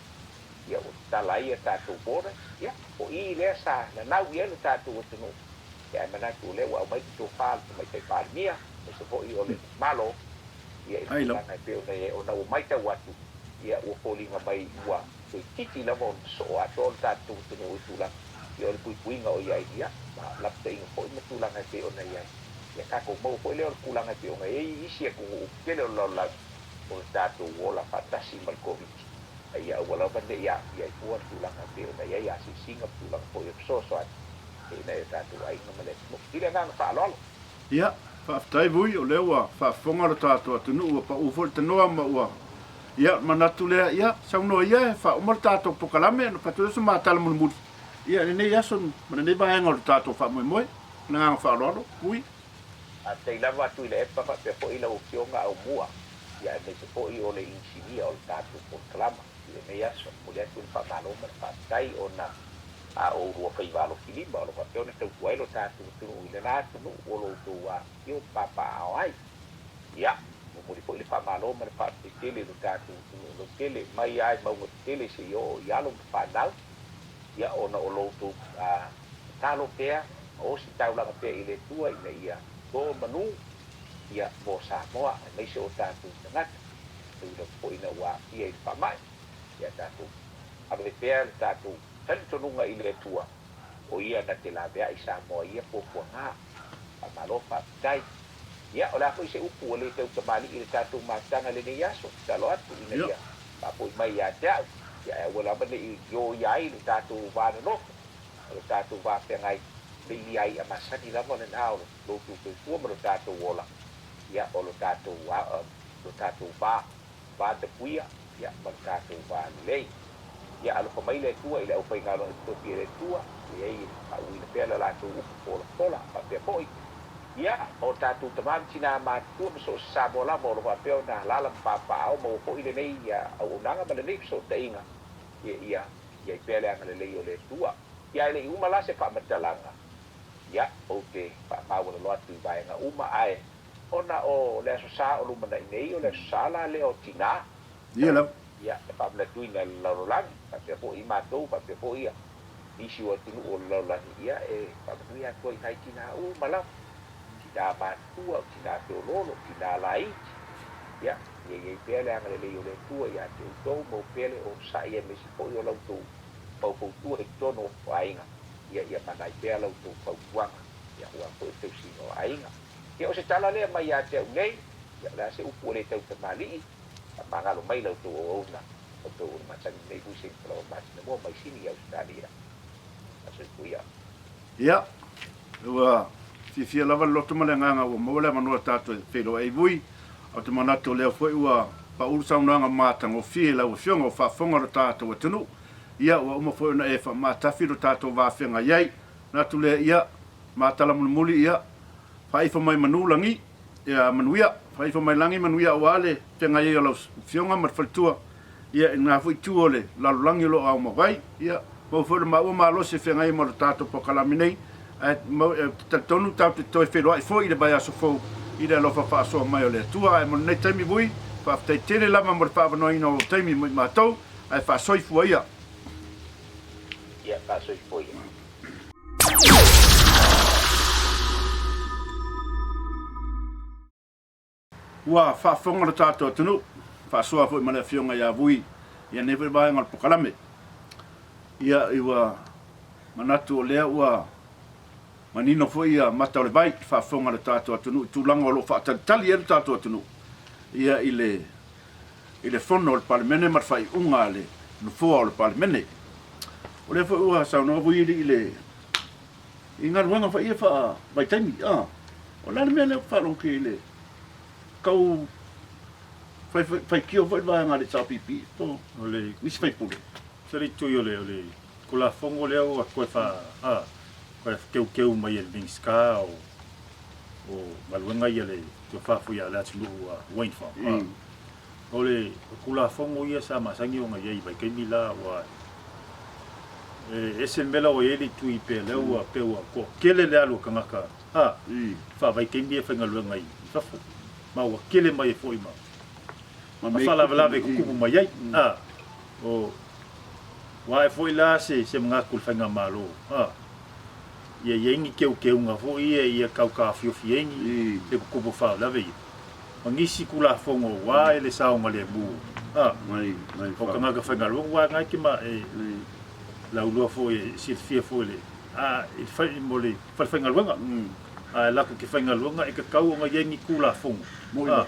Ia ua tatala ai a tatou borders, ia, o i lea sa nanau i ai lo tatou atunuu, ia ae manatu o lea ua aumai le tofa a le Tamaitai Palemia, aemaise foi o le Malo, ia i le tulaga e pei ona i ai, ona ua maitau atu, ia ua foliga mai ua toeitiiti lava ona sosoo atoa lo tatou atunuu i tulaga, ia o le puipuiga o i ai, ia, ma lapataiga foi ma tulaga e pei ona i ai. Ia tatou maua foi lea o le tulaga e pei ona i ai isi atunuu tele o le lalolagi o le tatou ola faatasi ma le Koviti, a ia aua lava ne i aafia ai fua le tulaga e pei ona i ai asiasiga ma tulaga foi o fesoasoani i nai o tatou aiga ma le atunuu. I le agaga faaaloalo. Ia, faafetai Vui, o lea ua faafofoga lo tatou atunuu, ua pau foi le tanoa ma ua, ia, manatu lea, ia, saunoa ia e faauma le tatou polokalame ona fai atu lea o se ma tala mulimuli, ia, i lenei aso ma lenei vaega o le tatou faamoemoe. Ma le agaga faaaloalo, Vui. Faafetai lava Tuilaepa faapea foi lau Afioga Aumua, ia aemaise foi o le inisinia o le tatou polokalama i lenei aso. Momoli atu le faamalo ma le faafetai ona a oulua faiva alofilima o lo o faapea ona tautua ai lo tatou atunuu i lena atunuu o lo outou afifio ma papaaao ai. Ia, momoli foi le faamalo ma le faafetai tele i lo tatou atunuu lautele mai lava i mauga tetele seia oo i alo ma fanau, ia ona o lo outou tatalo pea ma ositaulaga pea i le Atua ina ia to manu ia mo Samoa aemaise o tatou tagata, e ui lava foi ina ua aafia i le faamai, ia tatou ave pea le tatou talitonuga i le Atua, o Ia na te laveai Samoa i ia puapuaga. Faamalo faafetai. Ia, o le a foi se upu ua le tautamalii i le tatou mafutaga i lenei aso, tatalo atu ina ia faafoi mai ia te au, ia ae aua lava ne i ioia ai lo tatou va nonofo, ma lo tatou va feagai, le ilia i'a masani lava lena o lo outou soifua ma lo tatou ola, ia, o lo tatou, lo tatou va, va tapuia, ia, ma lo tatou va lelei. Ia alofa mai le Atua i le aufaigaluega totofi e le Atua, leai e faauuina pea le latou upu folafola, faapea foi, ia, o tatou tama ma tinā matutua ma so o se Samoa lava o lo o faapea ona alaala ma papaaao maua foi lenei auaunaga ma lenei fesootaiga, ia, ia i ai pea le agalelei o le Atua. Ia, e le i uma la se faamatalaga, ia, ou te faamaualalo atu i vaega uma, ae ona o le Aso Sa o lumanai nei, o le Aso Sa la lea o Tinā, Ia lava. Ia, e faamanatuina e le lalolagi, faapea foi i matou, faapea foi ia nisi o atunuu o le lalolagi, ia e faamanuia atu ai i nai tinā uma lava, tinā matutua, o tinā feoloolo, tinā laiti, ia, ia i ai pea le agalelei o le Atua ia te outou, maua pea le onosai aemaise foi o la outou faufautua i totonu o aiga, ia, ia mana ai pea la outou fautuaga, ia, aua foi le tausiga o aiga. Ia, o se tala lea mai ia te au nei, ia, o le a se upu ua le tautamalii, Faamagalo mai la outou auauna, la outou auauna masani i lenei fusi i Palaoa masina mua mai Sini i Ausetalia. Soifua. Ia, ua fiafia lava le loto ma le agaga ua maua le avanoa tatou e feiloai ai vui. Ou te manatu o lea foi ua pau le saunoaga matagofie i lau Afioga ua faafofoga lo tatou atunuu. Ia, ua uma foi ona e faamatafi lo tatou va feagai ai. Manatu lea, ia, matala mulimuli, ia, faaifo mai manu lagi. Ia manuia, faaifo mai lagi manuia aua le feagai ai o lau Afioga ma le faletua, ia i lena foi itu o le lalolagi o lo o ao mawai, ia maua foi lo maua malosi e feagai ai ma lo tatou polokalame nei, ae mau, ou te talitonu tatou te toe feiloai foi i le vaiaso fou i le alofa faasoa mai o le Atua. Ae mo lenei taimi vui, faafetai tele lava mo le faaavanoaina o ou taimi mo i matou, ae faasoifua ia. Ia faasoifua ia. Ua faafofoga lo tatou atunuu, faasoa foi ma le Afioga ia Vui i anei foi vaega o le polokalame. Ia, ua manatu o lea ua manino foi ia mata o le vai i le faafofoga a lo tatou atunuu i tulaga o lo o faatalitali ai lo tatou atunuu ia i le i le Fono o le Palemene ma le faaiuga a le Nofoa o le Palemene. O lea foi ua saunoa Vui i le i galuega foi ia faavaitaimi. A, o le a le mea lea ua faalogo i le tau faitio foi le vaega a le SLPP po o le nisi faipule? Se le tui o le o le Tulafono lea ua toe fa a toe teuteu mai e le Minisita o o galuega ia le toe faafoia a le atunuu a Wayne Farm. O le Tulafono ia sa masani ona i ai i vaitaimi la ua e ese le mea la ua i ai le tui pea lea ua pei ua toatele le alu a tagata a faavaitaimi e faigaluega i fafo ma ua tele mai ai foi ma faalavelave e tutupu mai ai a o ua ae foi la se se manatu i le faigamalo a ia i ai ni teuteuga foi ia ia tau taofiofi ai ni le tutupu o faalavelave ia ma nisi Tulafono ua e le saogalemu a o tagata faigaluega aua na e te ma e laulua foi e silafia foi le a i le fale mo le falefaigaluega. Ae lako ke faigaluega e tatau ona i ai ni Tulafono, a,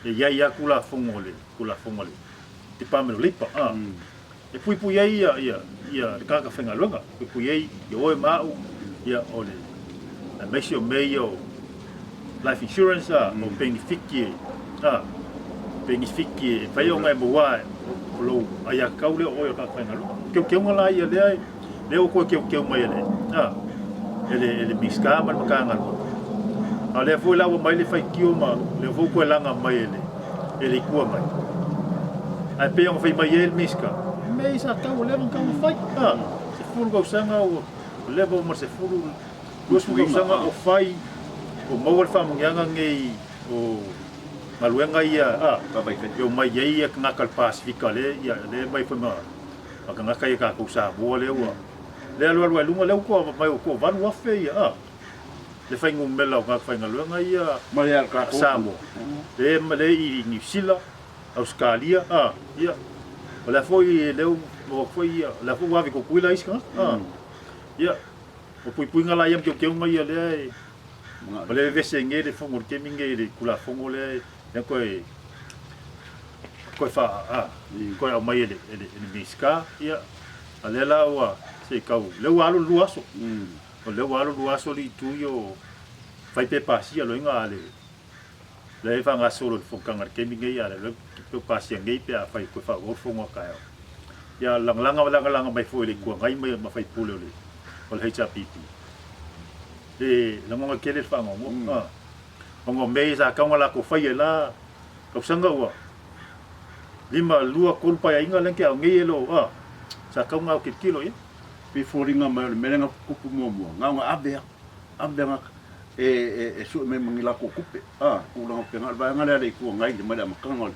e i ai lava Tulafono o le Tulafono a le Department of Labour, a, e puipui ai ia, ia, ia le tagata faigaluega, puipui ai ia oe ma au, ia, o le, aemaise o mea ia o life insurance, a, o penefiti e, a, penefiti e mafai ona e maua o lou aiatatau lea o oe o le tagata faigaluega. O teuteuga la ia lea e, lea ua toe teuteu mai e le, a, e le, e le Minisita ma le Matagaluega. A o lea foi la ua mai le faitio ma lea foi ua toe laga mai e le, e le Itu Agai. Ae pei ona fai mai ai le Minisita, mea ia sa tau ua leva ona tatau ona fai, a, 10 tausaga ua leva ua ma le 10, 20 tausaga o fai, ua maua le faamanuiaga nei o galuega ia, a, e omai ai tagata o le Pasefika lea, ia, lea e omai foi ma ma tagata ia tatou Samoa lea ua lea alualu ai luga lea ua toa mai ua toa 8,000 ia a le fuainumera o tagata faigaluega ia mai a tatou Samoa lea lea i Niu Sila, Ausetalia a ia o lea foi lea ua foi ia o lea foi ua ave i Tutuila isi tagata a ia o puipuiga la ia ma teuteuga ia lea e o lea e vevese nei le fono i le taimi nei i le Tulafono lea lea toe toe faa a toe aumai e le e le e le Minisita ia a lea la ua se i tau lea ua alu le 2 aso o lea ua alu le 2 aso alii itu ia o fai pe pasia loiga a le lea e faagasolo i le fonotaga i le taimi nei a le pe pasia nei pe afai e toe faaauau le fono a taeao. Ia lagalaga lagalaga mai foi e le Itu Agai ma ma faipule o le o le HRPP e lagona tele le faanoanoa. Ona o mea ia sa tatau ona latou faia i la tausaga ua 5, 2, 3 paeaiga lea na tea nei e le o, a, sa tatau ona tilotilo i ai. Pei foliga mai o le mea lea na tupu muamua, na ona ave lava, ave lava e, e, e sue mai ma ni latou tupe, a, tulaga faapena. O le vaega lea a le Itu Agai mai le amataga o le.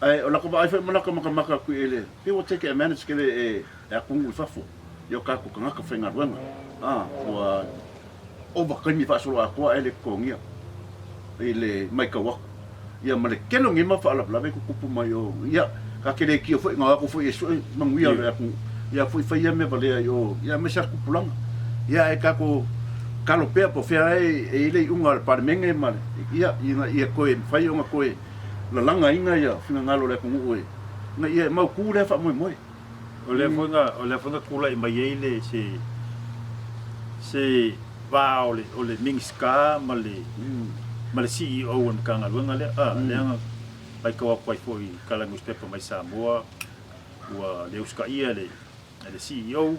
Ae o lata vaai foi ma lata matamata atu i le, pei ua take advantage tele e, e atunuu i fafo i o tatou tagata faigaluega, a, ua ova taimi faasoloatoa ae le totogia i le matau atu. Ia ma le tele o nei mau faalavelave e tutupu mai o, ia, ta te le tio foi na o atu foi e sue manuia o le atunuu, ia foi fai ia mea valea i o, ia aemaise lava tupulaga. Ia ae tatou tatalo pea po o fea e i ai le iuga a le Palemene ma le, ia, ina ia toe mafai ona toe lalagaina ia finagalo o le atunuu e, ina ia mautu lea faamoemoe. O lea foi na, o lea foi na tulai mai ai le se, se va o le, o le Minisita ma le, ma le CEO o le Matagaluega lea, a, lea na matau atu ai foi i tala newspaper mai Samoa, ua le usitaia e le, e le CEO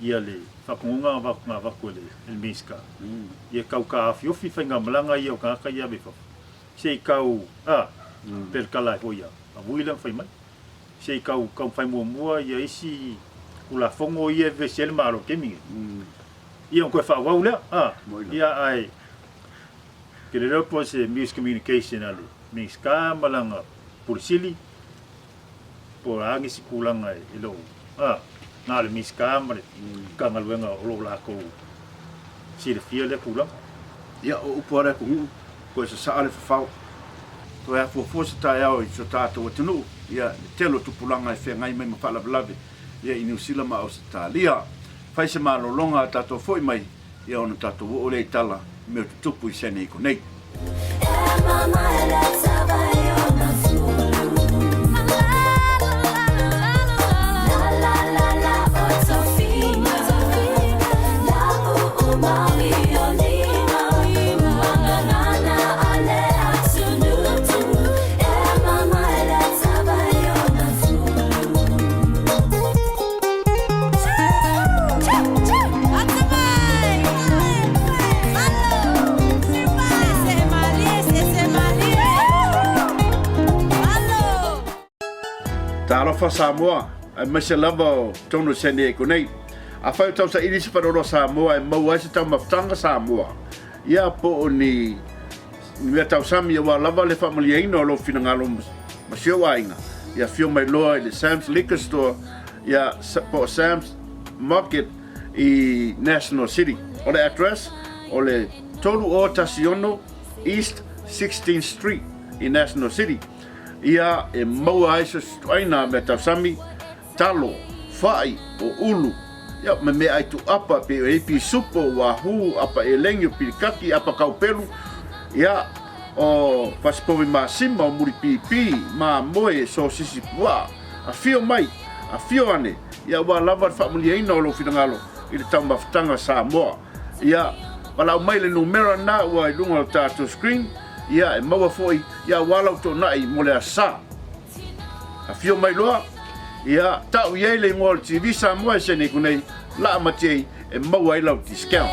ia le faatonuga na avatu e le, e le Minisita, ia tau taofiofi faigamalaga ia o tagata ia ave i fafo, se i tau, a, pe le tala ai foi a Vui lea na fai mai. Se i tau taumafai muamua ia isi Tulafono ia e vevesi ai le Malo i le taimi lenei. Ia ona toe faaauau lea, a, ia ae ke le iloa po o se miscommunication a le Minisita ma lana Pule Sili po o a nisi tulaga e le o, a, na o le Minisita ma le Matagaluega o lo o latou silafia lea tulaga. Ia, o upu a le atunuu, toe sasaa le fafao. Toe afuafua se taeao i so tatou atunuu, ia, le tele o tupulaga e feagai mai ma faalavelave, ia, i Niu Sila ma Ausetalia. Fai se malologa a tatou foi mai, ia, ona tatou oo lea i tala i mea o tutupu i San Diego nei. Talofa Samoa, aemaise lava o totonu o San Diego nei. Afai o tausaili se faleoloa Samoa e maua ai se taumafataga Samoa, ia po o ni mea tausami aua lava le faamalieina o lou finagalo ma si ou aiga, ia afio mai loa i le Sam's Liquor Store, ia po o Sam's Market i National City. O le address o le 3016 East 16th Street i National City. Ia e maua ai so o se ituaiga mea tausami, talo, fai, o ulu, Ia, ma meaai tuuapa e pei o iai pisupo, wahoo, apa elegi, o pilikaki, apa kaupelu, ia, o fasipovi masima, o mulipipi, mamoe, sosisi puaa. Afio mai, afio ane, ia aua lava le faamanuiaina o lou finagalo i le taumafataga Samoa. Ia, valaau mai le numera lena ua i luga o le tatou screen, ia, e maua foi, ia aua lau toonai mo le asa. Afio mai loa, ia, tau i ai le igoa o le TV Samoa e sene iku nei, laa matiei e maua ai lau discount.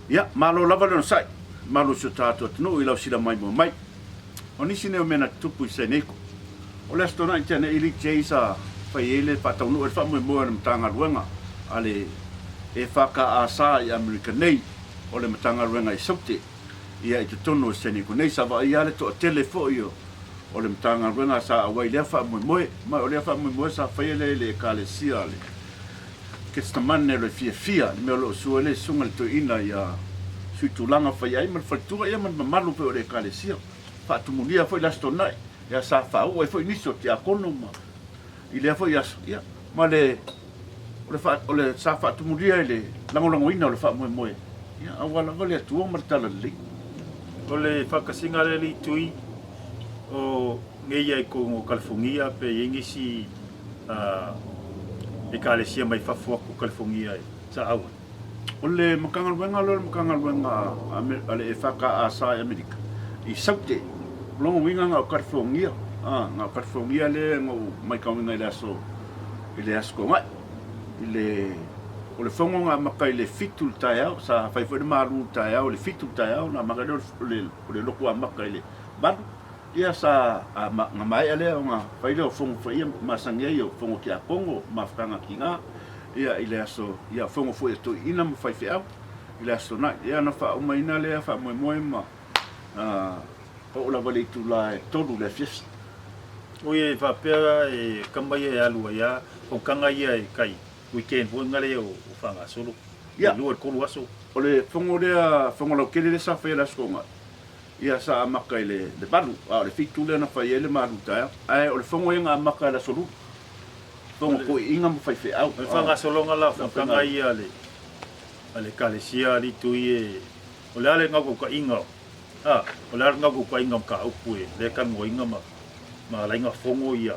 Ia, malo lava le onosai, malu o si o tatou atunuu i lau sila maimoa mai. O nisi nei o mea na tutupu i Seneiko. O le Aso Toonai tea nei Elite J sa fai ai le faataunuu ai le faamoemoe o le Matagaluega a le EFKA sa i Amerika nei o le Matagaluega i Saute ia i totonu o Seneiko nei. Sa vaaia lava le toatele foi o le Matagaluega sa auai i lea faamoemoe. Ma o lea faamoemoe sa faia lea i le Ekalesia a le Kesitamane o le fiafia i le mea o lo o sua ai le Susuga i le Toeaina ia Suitulaga Faiai ma le faletua ia ma le mamalu foi o le Ekalesia. Faatumulia foi le Aso Toonai, ia sa faauu ai foi nisi o tiakono ma i lea foi aso, ia ma le o le o le sa faatumulia i le lagolagoina o le faamoemoe, ia aua lava le Atua ma le Talalelei. O le faatasiga lea le Tui o nei ia i totonu o Kalifonia pe i ai nisi Ekalesia mai fafo atu o Kalifonia e sa au ai. O le Matagaluega lea o le Matagaluega a le EFKA sa i Amerika, i Saute. O lona uiga na o Kalifonia, na o Kalifonia lea na ou matauina i le aso, i le Aso Toonai. I le, o le fono na amata i le 7 i le taeao, sa fai foi le malu i le taeao i le 7 i le taeao, ona amata lea o le lotu amata i le 8. Ia sa na maea lea ona fai lea o fono foi ia masani ai o fono tiakono, mafutaga tina ia i le aso ia fono foi a toeaiina ma faifeau i le Aso Toonai. Ia ona faaumaina lea faamoemoe ma oo lava i le itula e 3 i le afiafi. Oi e faapea e kama ia e alu ai a fonotaga ia e kai weekend foi ngale o faagasolo Ia. e lua i le tolu aso. O le fono lea, fono lautele lea sa faia i le Aso Toonai, Ia sa amata i le 8, a o le 7 lea na fai ai le malu taeao. Ae o le fono ia na amata i le Aso Lulu. Fono toeaiina ma faifeau. O le faagasologa la o fonotaga ia a le Ekalesia Alii Tui e, o le a le gautautaiga, a, o le a le gautautaiga o mataupu e lea e talanoaina ma ma alaiga fono ia,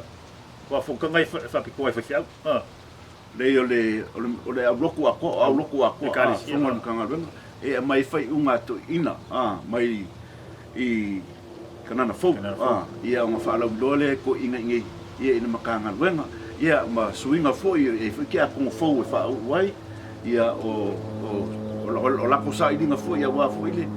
aua o fonotaga ia e faapitoa i faifeau, a. Leai o le o le aulotu atoa, o aulotu atoa, a, fono a le Matagaluega e aumai ai faaiuga a toeaiina, a, mai i Kanana Fou, a, ia ona faalauiloa lea e toeaiina i inei, ia i le Matagaluega, ia ma suiga foi, e i ai foi tiakono fou e faauu ai, ia o, o, o latou sailiga foi aua foi le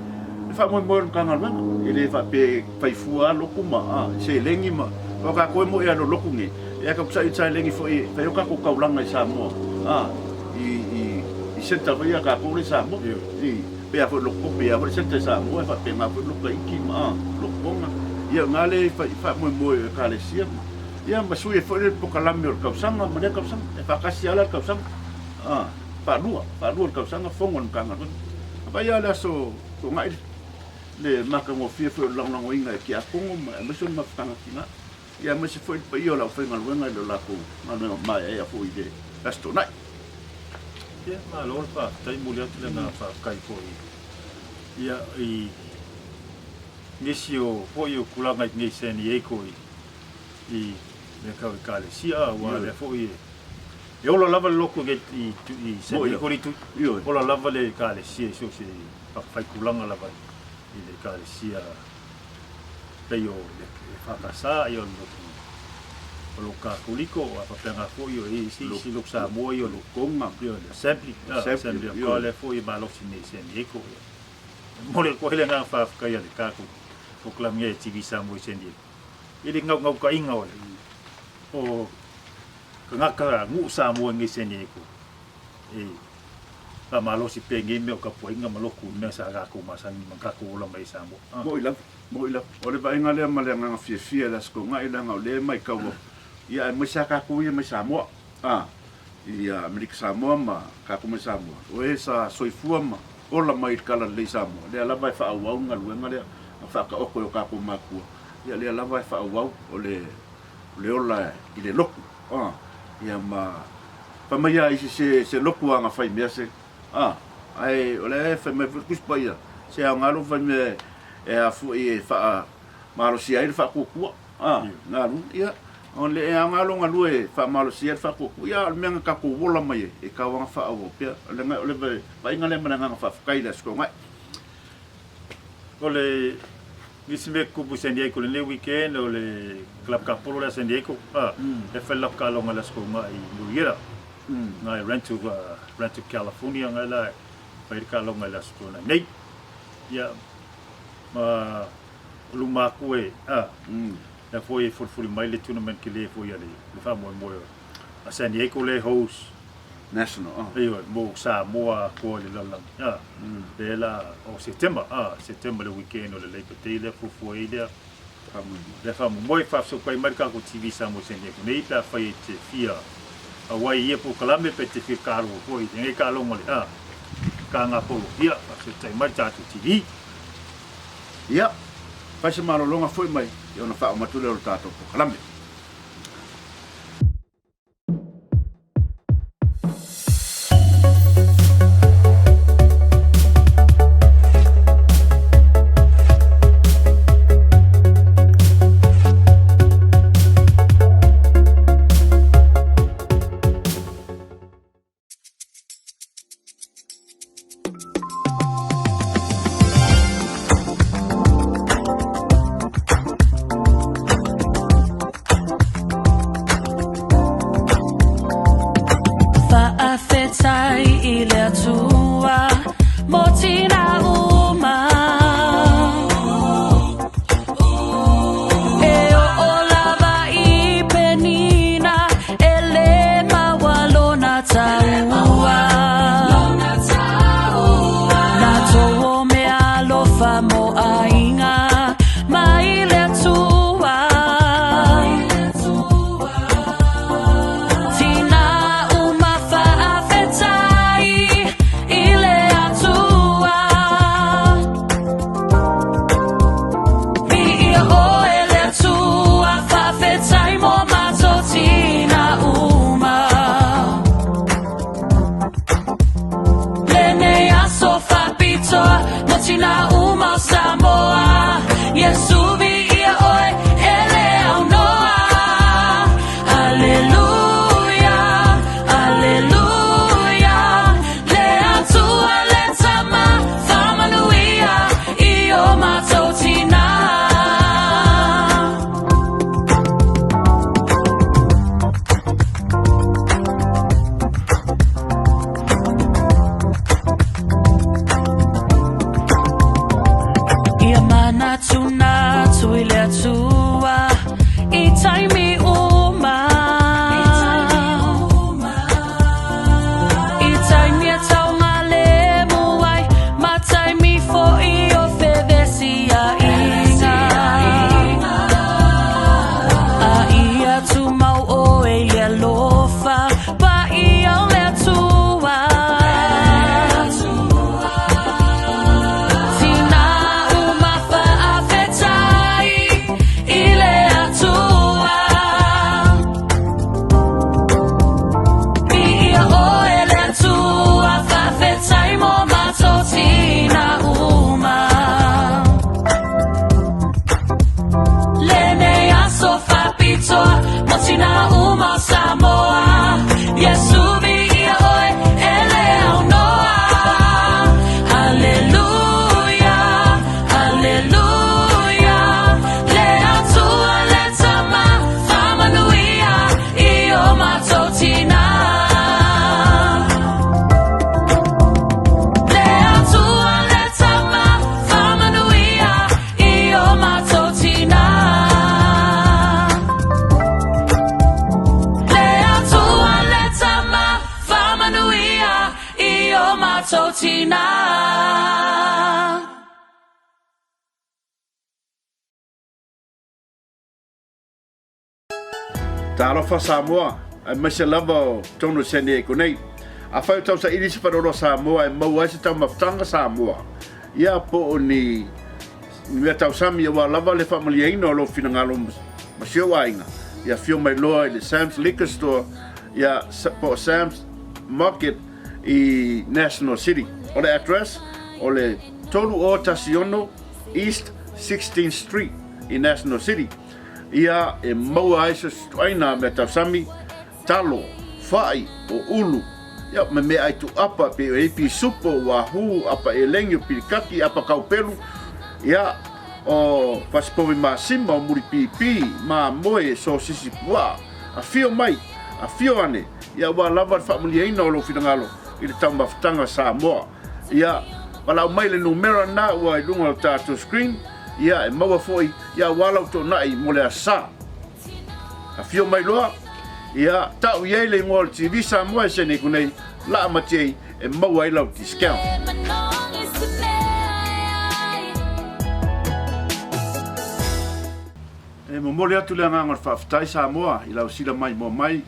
faamoemoe o le Matagaluega. E le faapea e fai fua lava lotu ma, a, seleni ma, aua o tatou e moi lava i le lotu nei, ia tatou saili seleni foi e fai ai o tatou taulaga i Samoa, a, i, i, i centre foi ia a tatou lea i Samoa. I, pei lava foi le lotu Pope, a foi le centre i Samoa, e faapena foi le lotu Tahiti ma, a, lotu Tonga. Ia o i ina lea e faamoemoe o Ekalesia ma, ia ma sui ai foi le polokalame o le tausaga ma lea tausaga. E faatasi lava la le tausaga. A, faalua, faalua i le tausaga fono a le Matagaluega. Vaai lava le aso Toonai le matagofie foi o le lagolagoina e Tiakono ma aemaise o le mafutaga tina, ia aemaise foi le paia o le aufaigaluega i le latou galuega maeaea foi i le Aso Toonai. Ia, malo le faafetai, momoli atu le agaga faafetai foi ia i nisi o foi o tulaga i nei San Diego i i mea tau Ekalesia, aua lea foi e E ola lava le lotu i San Diego le itu. Ola lava le Ekalesia i so o se fatafaitulaga lava i le Ekalesia pei o le EFKS, ia o le lotu o lotu Katoliko, a faapena foi o isi isi lotu Samoa ia o le Tonga, ia o le Assembly, Assembly of God lea foi e malosi nei i San Diego. E momoli atu ai le agaga faafetai a le tatou polokalame e TV Samoa i San Diego i le naunautaiga o le o Tagata nuu Samoa i nei San Diego e faamalosi pea i nei mea o tapuaiga ma lotu i mea sa latou masani ma tatou ola mai ai i Samoa. Moʻi lava, moʻi lava. O le vaaiga lea ma le agaga fiafia i le Aso Toonai leaga o lea e matau atu, ia aemaise lava tatou ia mai Samoa, a, i Amerika Samoa ma tatou mai Samoa, o e sa soifua ma ola mai i le Talalelei i Samoa, lea lava e faaauau le galuega lea na faataoto e o tatou matua, ia lea lava e faaauau, o le o le ola i le lotu a ia ma fai mai a isi se se lotu a na fai mea se a ae o le fai mai foi le Tusi Paia se aoga lou fai mea e a foi e faa malosia ai le faatuatua a galu ia o le aoga lou galue e faamalosia ai le faatuatua ia o le mea na tatou ola mai ai e tau lava na faaauau pea o le o le vaaiga lea ma le agaga faafetai i le Aso Toonai. O le nisi mea tupu i San Diego lenei weekend o le Club Kapolo lea San Diego a e fai le taaloga le Aso Toonai i Murrieta ngai Rancho Rancho California ngai la fai le taaloga i le Aso Toonai nei. Ia, ma o luma atu e, a, lea foi e folifoli mai le tournament tele foi a le, le faamoemoe a San Diego lea e host National, oh. Ioe, mo Samoa atoa i le lalolagi, a, lea la, o Setema, a, Setema le weekend o le Labour Day lea fuafua ai lea, lea faamoemoe, faafesootai mai le tatou TV Samoa i San Diego nei pe afai e te fia auai i ia polokalame pe te fia taaloga foi i lenei taaloga o le, a, Kāgapolo, ia, faafesootai mai le tatou TV. Ia, fai se malologa foi mai ia ona faauma atu lea o le tatou polokalame. Faafetai i le Atua mo tina uma. E oo lava i Penina e le maua lona taua. Na tou mea alofa mo aiga mai le Atua. Tina uma faafetai i le Atua. Viia oe le Atua, faafetai mo matou tina uma. Lenei aso faapitoa mo tina uma o Samoa. Iesu viia oe e le aunoa. Aleluia, aleluia, le Atua le Tama, faamanuia i o matou tina. Ia manatunatu i le Atua i taimi uma. I taimi e taugalemu ai, ma taimi foi o fevesiaiga. A ia tumau oe i le alofa paia o le Atua. Tina uma faafetai i le Atua. Viia oe le Atua, faafetai mo matou tina uma. Lenei aso faapitoa mo tina uma o Samoa. Iesu viia oe e le aunoa. Aleluia, aleluia, le Atua le Tama, faamanuia i o matou tina. Le Atua le Tama, faamanuia i o matou tina. Le Atua le Tama, faamanuia i o matou tina. Talofa Samoa, aemaise lava o totonu o San Diego nei. Afai o tausaili se faleoloa Samoa e maua ai se taumafataga Samoa, ia po o ni mea tausami aua lava le faamalieina o lou finagalo ma si ou aiga, ia afio mai loa i le Sam's Liquor Store, ia po o Sam's Market i National City. O le address o le 3016 East 16th Street i National City. Ia e maua ai so ituaiga mea tausami, talo, fai, o ulu, ia ma meaai tuuapa pei o ipi supo, wahoo, apa elegi, o pilikaki, apa kaupelu, ia o fasipovi masima, o mulipipi, mamoe, sosisi puaa. Afio mai, afio ane, ia ua lava le faamuliaina o lou finagalo i le taumafataga Samoa. Ia, valaau mai le numera lena ua i luga o le tatou screen, ia, e maua foi, ia, aua lau toonai mo le Aso Sa. Afio mai loa, ia, tau i ai le igoa o le TV Samoa e sene aku nei, laa ma tiei e maua ai lau discount. E momoli atu le agaga o le faafetai Samoa i lau sila maimoa mai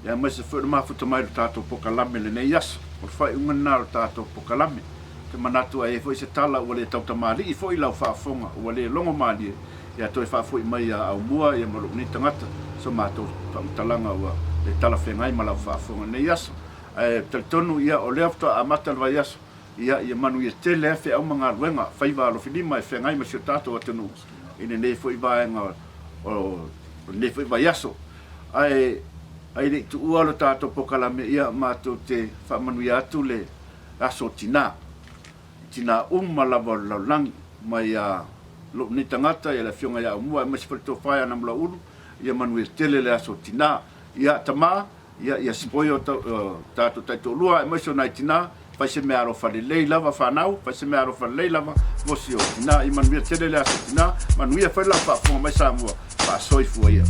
aemaise foi o le mafuta mai i le tatou pokalame i lenei aso. O le faaiuga lena o le tatou pokalame. Ou te manatu a i ai foi se tala ua le tautamalii foi i lau faafofoga ua le logo malie, ia toe faafoi mai ia Aumua ia ma lou nei tagata so matou faamatalaga ua le talafeagai ma lau faafofoga i lenei aso. Ae talitonu ia o lea faatoa amata le vaiaso, ia ia manuia tele lava feau ma galuega, faiva alofilima e feagai ma si o tatou atunuu i lenei foi vaega o lenei foi vaiaso. Ae ai le i tuua lo tatou pokalame, ia matou te faamanuia atu le aso o tinā, i tinā uma lava o le lalolagi, mai a lou nei tagata, ia le Afioga ia Aumua aemaise foi le Tofa ia Namulauulu, ia manuia tele le aso o tinā. Ia tama, ia ia spoil o tatou taitoalua aemaise o nai tinā, fai se meaalofa lelei lava fanau, fai se meaalofa lelei lava mo si ou tinā. Ia manuia tele le aso o tinā, manuia foi lau faafofoga mai Samoa, faasoifua ia.